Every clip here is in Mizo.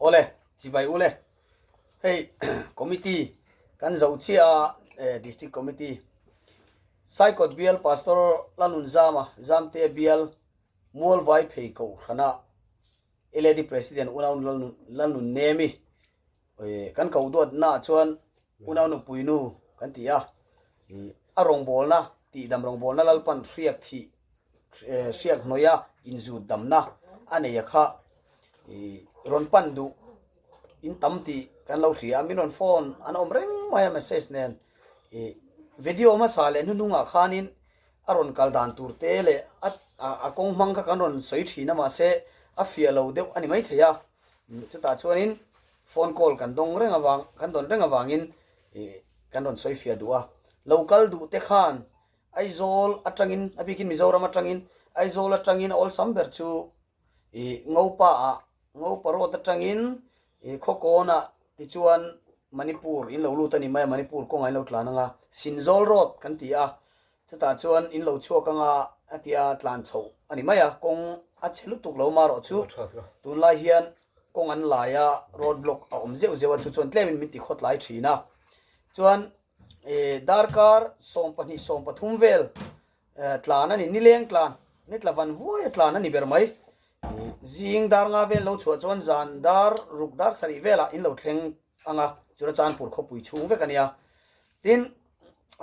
Awle, chibai ule. Hei committee kan zo chiah a district committee Saikawt bial Pastor Lalnunzama Zamte bial Mualvai phei kohhrana LAD President Unau Lalnunnemi kan koh duatnaah chuan Unau nupui nu kan ti a, a rawngbawlna tihdam rawngbawlna Lalpan hriak thih hriak hnawih a inzut damna a nei a kha rawn pan duh in tam tih kan lo hria a, min rawn phone an awm reng mai a message nen video hmasa leh hnuhnungah khanin a rawn kal dan tur te leh a kawng hmang kha kan rawn sawi thin a mahse a fiah lo deuh a ni maithei a. Chutah chuanin phone call kan dawng reng avang kan dawn reng avangin ih kan rawn sawi fiah duh a. Lo kal duh te khan Aizawl atangin a bikin Mizoram atangin Aizawl atangin a awlsam ber chu ih Ngopa ah Ngopa road atangin ih Khawkawn ah tichuan Manipur in lo lut a ni mai a Manipur kawngah in lo tlan ang a Sinzawl road kan ti a Chutah chuan in lo chhuak anga a tia tlan chhoh a ni mai a, kawng a chhe lutuk lo marawh chu tunlai hian kawng an lai a, road block a awm zeuh zeuh a, chu chuan tlemin min ti khawtlai thin a. Chuan darkar 12 13 vel tlan a ni, nileng tlan, ni tla van vuai a tlan a ni ber mai. Zing dar nga vel lo chhuah chuan zan dar ruk dar sarih velah in lo thleng anga Churachandpur khawpui chhung vek a nia. Tin,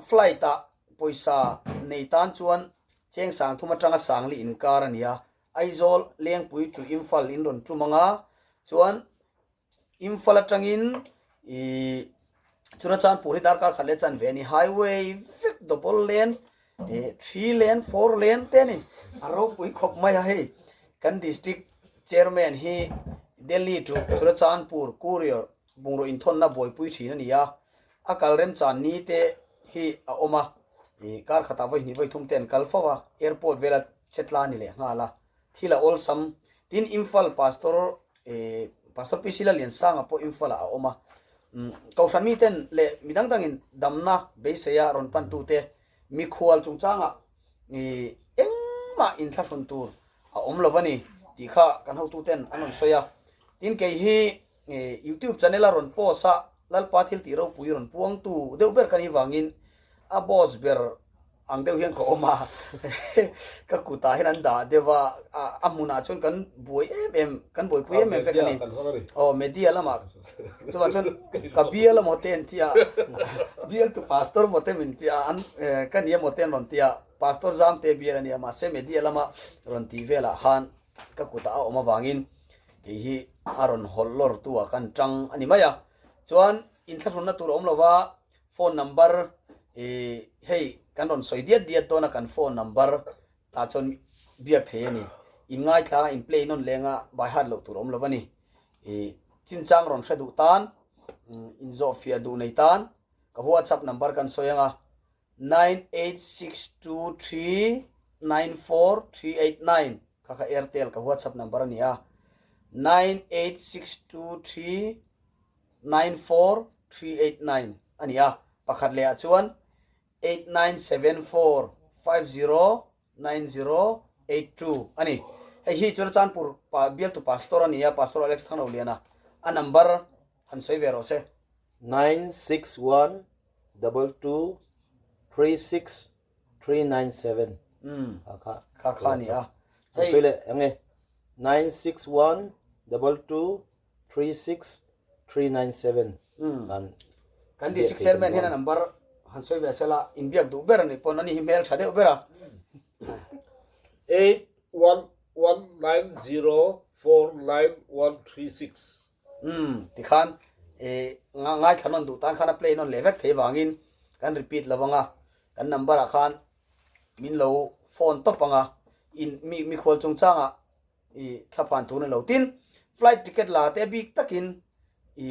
flight ah pawisa nei tan chuan cheng sang thum atanga sangli inkar a ni a, Aizawl Lengpui to Imphal in rawn tum anga chuan Imphal atangin ih Churachandpur hi darkar khat leh chan ve a ni, highway vek double lane ih three lane four lane te a ni, a ropui khawp mai a hei kan district chairman hi Delhi to Churachandpur courier bungraw inthawnna buaipui thin a ni a, a kal remchan ni te hi a awm a, ih kar khatah vawi hnih vawi thum te an kal fo a, airport vela che tla ni leh nghal a, thil a awlsam. Tin, Imphal Pastor ih Pastor PC Laliansanga pawh Imphal ah a awm a, umm Kohhran miten leh mi dang dangin damna beiseia rawn pantute mikhual chungchangah ih engmah inthlahrun tur a awm lo a ni tih kha kan hotuten an rawn sawi a. Tin, kei hi YouTube channel a rawn post a, Lalpa thil tih ropui rawn puangtu deuh ber ka nih vangin a boss ber ang deuh hian ka awm a, ka kutah hian an dah deuh a, a hmunah chuan kan buai em em, kan buaipui em em vek a ni. Aw media lamah chuvang chuan ka bial emaw te an ti a, bialtu pastor emaw te min ti a, an ka ni emaw te an rawn ti a, pastor Zamte bial a nia mahse media lama rawn tih velah khan ka kutah a awm avangin kei hi a rawn hawlh lawr tu ah khan tang a ni mai a, chuan inthlahrunna tur a awm lova phone number ih hei kan rawn sawi diat diat dawn a kan phone number tah chuan biak thei a ni, in ngaithla in play nawn lenga by heart loh tur a awm lova ni, ih chinchang rawn hre duh tan inzawhfiah duh nei tan ka whatsapp number kan sawi ang a. 9862394389 kha kha Airtel ka WhatsApp number a ni a, 9862394389 a ni a, pakhat leh ah chuan 8974509082 a ni. Hei hi Churachandpur bialtu pastor a ni a, Pastor Alex Thangroliana a number han sawi ve rawh se. 961 double 2 3 6 3 9 7 kha kha kha kha ni a hei sawi leh eng nge 9 6 1 double 2 3 6 3 9 7 kan kan district chairman hian a number han sawi ve sela inbiak duh ber ani pawn ani hi hmel tha deuh ber a 8 1 1 9 0 4 9 1 3 6 Umm tikhan i ngaithla nawn duh tan khan a play nawn leh vek thei vangin kan repeat lo anga kan number ah khan min lo phone tawp anga in mi mikhual chungchangah i thlaphan tur ni lo tin flight ticket la te bik takin i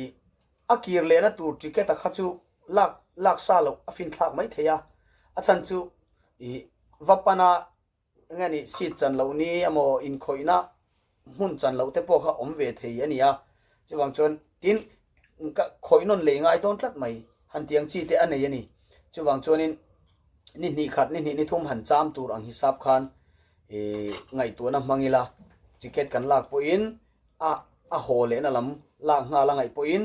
a kir lehna tur ticket a kha chu lak lak sa loh a fin thlak mai thei a a chhan chu i va pana Enge ni, seat chan loh ni emaw inkhawihna hmun chan loh te pawh kha awm ve thei a ni a, chuvang chuan tin ka khawih nawn leh ngai dawn tlat mai, han tiang chi te a nei a ni. Chuvang chuanin ni hnih khat, ni hnih ni thum han cham tur ang hisap khan ih ngaihtuahna hmang ila ticket kan lak pawhin a a haw lehna lam Lak nghal a ngaih pawhin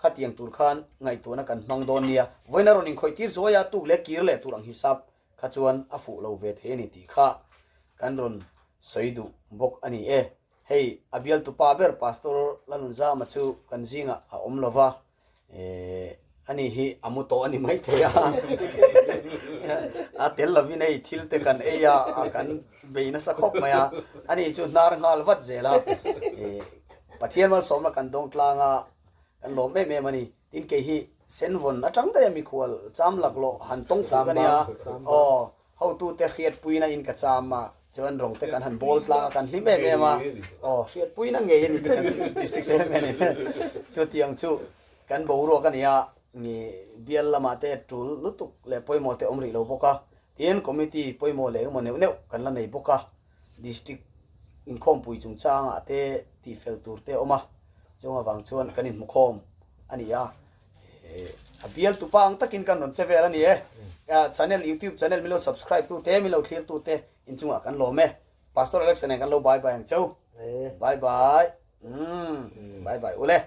khatiang tur khan ngaihtuahna kan hmang dawn nia. Vawiin a rawn inkhawih tir zuai a, tuk leh kir leh tur ang hisap kha chuan a fuh lo ve thei a ni tih kha kan rawn sawi duh bawk a ni e. Hei a bialtu pa ber Pastor Lalnunzama chu kan zingah a awm lo va, Ani hi a mu tawh a ni maithei a, a tel lovin hei thil te kan ei a, kan bei nasa khawp mai a, ani chu hnar nghal vat zel a, Pathian malsawmna kan dawng tlang a, kan lawm em em a ni. Tin kei hi Senvawn atang daih a mikhual cham laklawh han tawng fuh ka nia, aw. Hotute hriatpuina in ka cham a, chuan rawng te kan han bawl tlang a, kan hlim em em a, aw hriatpuina ngei a ni kan district chairman in chutiang chu kan boruak a ni a, mi bial lamah te tul lutuk leh pawimawh te awm rih lo bawk a, tin committee pawimawh leh engemaw neuh neuh kan la nei bawk a, district inkhawmpui chungchangah te tihfel tur te a awm a, chung avang chuan kan inhmukhawm a ni a. A bial tupa ang takin kan rawn che vel a ni e. Channel youtube channel min lo subscribe tu te min lo thlir tu te inchungah kan lawm e. Pastor Alexa nen kan lo bye bye ang cheu. Bye bye. Umm bye bye ule.